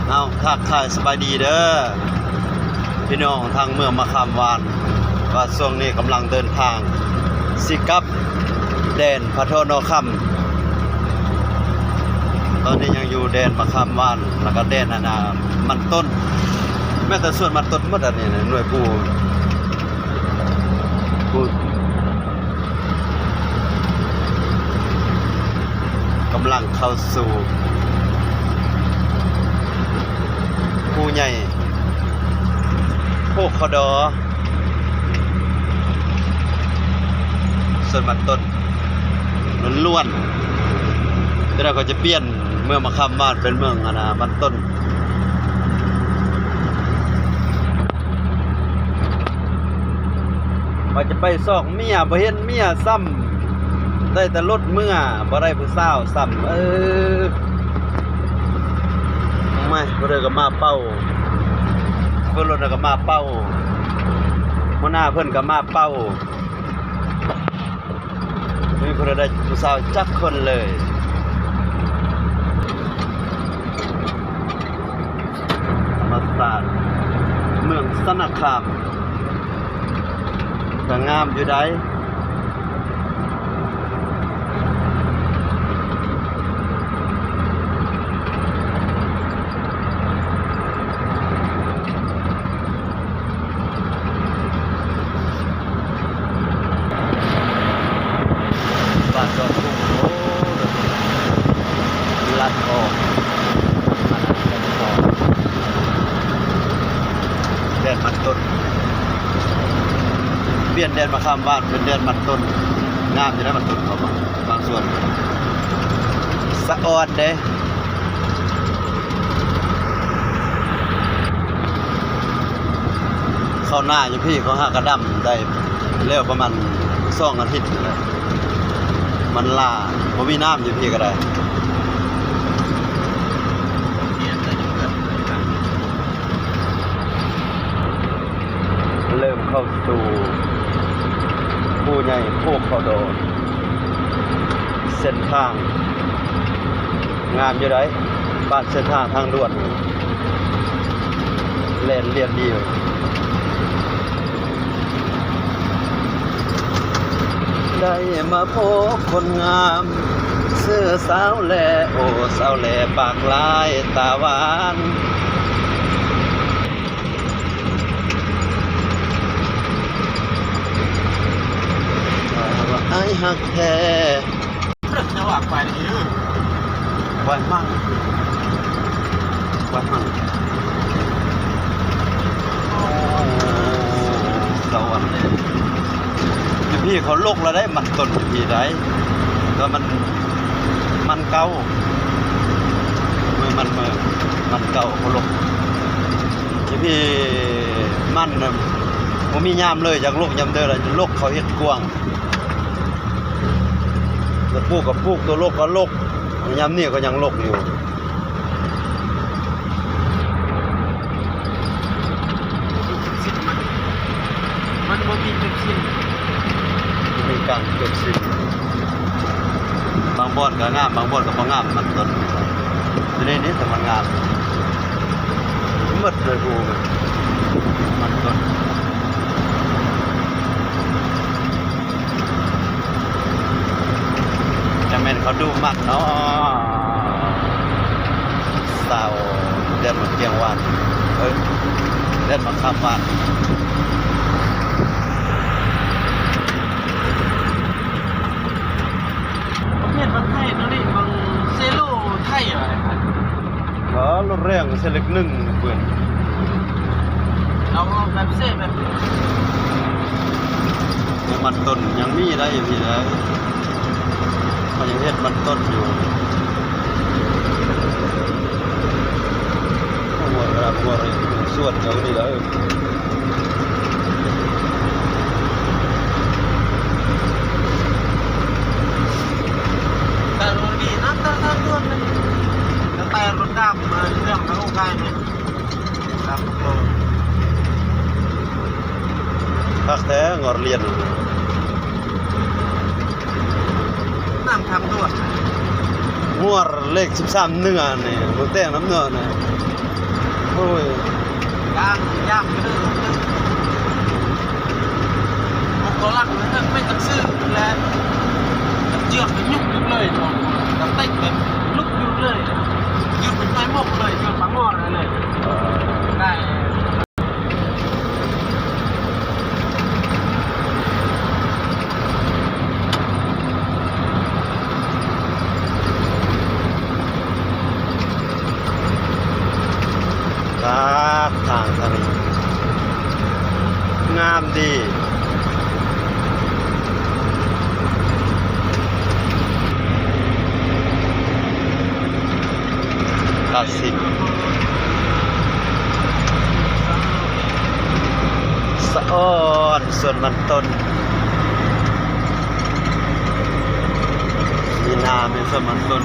ເອົາ ທັກທາຍສະບາຍດີເດີ ພີ່ນ້ອງທາງເມືອງມະຂາມຫວານ ວ່າຊ່ວງນີ້ກຳລັງເດີນທາງຊິກັບແດນພະທອນອຄຳ. ຕອນນີ້ຍັງຢູ່ແດນມະຂາມຫວານ ແລ້ວກໍແດນອັນນ່າມັນຕົ້ນ ແມ່ນແຕ່ສວນມັນຕົ້ນໝົດອັນນີ້ນະ ໜ່ວຍປູ ປູ ກຳລັງເຂົ້າສູ່ພູໃຫຍ່ໂພຄະດໍ ສວນມັນຕົ້ນລ້ວນໆ ແຕ່ລະເຂົາຈະປ່ຽນເມືອງມະຂາມຫວານເປັນເມືອງອັນນ່າມັນຕົ້ນ. ວ່າຈະໄປຊອກເມຍ ບໍ່ເຫັນເມຍຊ້ຳ ໄດ້ແຕ່ລົດເມືອ ບໍ່ໄດ້ຜູ້ສາວຊ້ຳ. ເອີ ມາ ຜູ້ໃດກໍມາເປົ່າ ເພິ່ນລົດກໍມາເປົ່າ ຫົວໜ້າເພິ່ນກໍມາເປົ່າ. ບໍ່ມີຜູ້ໃດໄດ້ຜູ້ສາວຈັກຄົນເລີຍ. ທຳມະຊາດເມືອງຊະນະຄາມ ກໍງາມຢູ່ໃດ. ບ້ານດອນກຸ້ງ ໂອ້ ລັດອອກ ແດນມັນຕົ້ນ ປ່ຽນແດນມະຂາມຫວານເປັນແດນມັນຕົ້ນ. ງາມຢູ່ໃດ໋ມັນຕົ້ນເຂົາ ບາງສ່ວນສະອອນເດ້. ເຂົ້ານາຢູ່ພີ້ ເຂົາຫາກະດຳໄດ້ແລ້ວປະມານສອງອາທິດນີ້ແຫຼະ ມັນຫຼ້າ ບໍ່ມີນ້ຳຢູ່ພີ້ກໍໄດ້. ເລີ່ມເຂົ້າສູ່ພູໃຫຍ່ໂພຄະດໍ ເສັ້ນທາງງາມຢູ່ໃດ໋ ບ້ານເສັ້ນທາງທາງດ່ວນ ແລ່ນລຽນດີ. ໄດ້ມາພົບຄົນງາມ ຊື່ສາວແຫຼ ໂອ້ ສາວແຫຼປາກຫຼາຍຕາຫວານ ວ່າອ້າຍຮັກແທ້. ເພິ່ນຈະວ່າໄປນີ້ເດີ ໄປມັ່ງ ໄປມັ່ງ. ໂອ້ ສະຫວັນເດ ຢູ່ພີ້ເຂົາລົກແລ້ວໄດ໋ ມັນຕົ້ນຢູ່ພີ້ໄດ໋ ກໍມັນ ມັນເກົ່າ ເມືອງມັນ ເມືອງມັນເກົ່າເຂົາລົກ. ຢູ່ພີ້ມັນນະ ບໍ່ມີຍາມເລີຍ ຢາກລົກຍາມເດີລະ ລົກເຂົາເຮັດກວ້າງ. ແລ້ວປູກກໍປູກ ຕົວລົກກໍລົກ ຍາມນີ້ກໍຍັງລົກຢູ່. ມັນບໍ່ມີຈຸດສິ້ນ ບໍ່ມີການຈົບສິ້ນ. ບາງບ່ອນກໍງາມ ບາງບ່ອນກໍບໍ່ງາມ ມັນຕົ້ນ. ຢູ່ໃນນີ້ແຕ່ມັນງາມໝົດເລີຍ ຜູ້ມັນຕົ້ນ. ຈັ່ງແມ່ນເຂົາດຸມັນເນາະ ຊາວແດນໝາກກຽງຫວານ ເອີ ແດນໝາກຂາມຫວານ. ປະເພດບັກໄທໂຕນີ້ ບັກເຊໂລໄທຫວາ? ເອີ ລົດແຮງເຊເລັກໜຶ່ງເພິ່ນ ເອົາແບບເຊແບບ ມັນຕົ້ນຍັງມີໄດ້ຢູ່ພີ້ເດີ ເຂົາຍັງເຮັດມັນຕົ້ນຢູ່. ຫົວກະດາບຫົວເລັກສວນເຂົານີ້ເດີ. ແຕ່ລົດດີນະ ແຕ່ທາງດ່ວນນະ ແຕ່ລົດດຳມາເລື່ອງທາງໂອກາຍນີ້ ຄັກແທ້ ງົວລຽນ ນຳທາງດ່ວນ ງົວເລກສິບສາມເໜືອນີ້ ເມືອງແຕງນຳເໜືອນີ້. ໂອ້ຍ ຍ່າງ ຍ່າງໄປເລີຍ ບໍ່ກໍລັກເລີຍ ໄປຕັກຊື່ແຫຼະ ເຊືອກມັນຍຸກຢູ່ເລີຍ ເນາະ ກະຕິກແບບລຸກຢູ່ເລີຍ ຢຸດເປັນໄຟໝົກເລີຍ ຢຸດປາໝໍ້ເລີຍ ໄດ້. ຄັກ ທາງທະເລ ງາມດີ. ຄລາສສິກ ສະອອນ ສວນມັນຕົ້ນ ມີນາ ມີສວນມັນຕົ້ນ.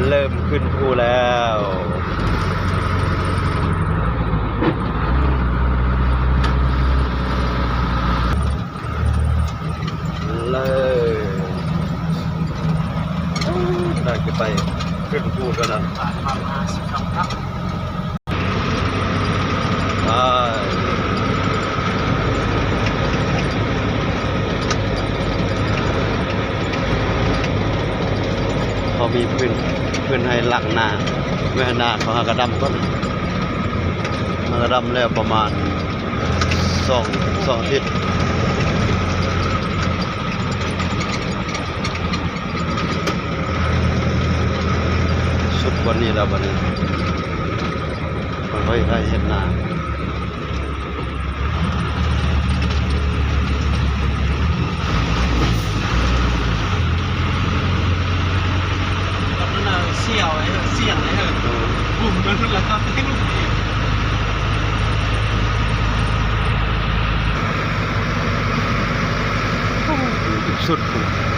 ເລີ່ມຂຶ້ນພູແລ້ວ ເລີຍ ກຳລັງຈະໄປຂຶ້ນພູກັນລະ. ໄປ ເຂົາມີພື້ນ ພື້ນໄຮ່ຫຼັງນາ ແມ່ນນາເຂົາຫາກະດຳກ່ອນ ຫາກະດຳແລ້ວປະມານສອງ ສອງອາທິດ. ສຸດບ່ອນນີ້ແລ້ວບັດນີ້ ເພິ່ນໄວ້ໄດ້ເຮັດນາ. ແລ້ວມັນເອົາສ່ຽວ ເອົາສ່ຽງ ເອົາ ເອີ ບຸ້ມ ມັນລະ ສຸດພຸ້ນ.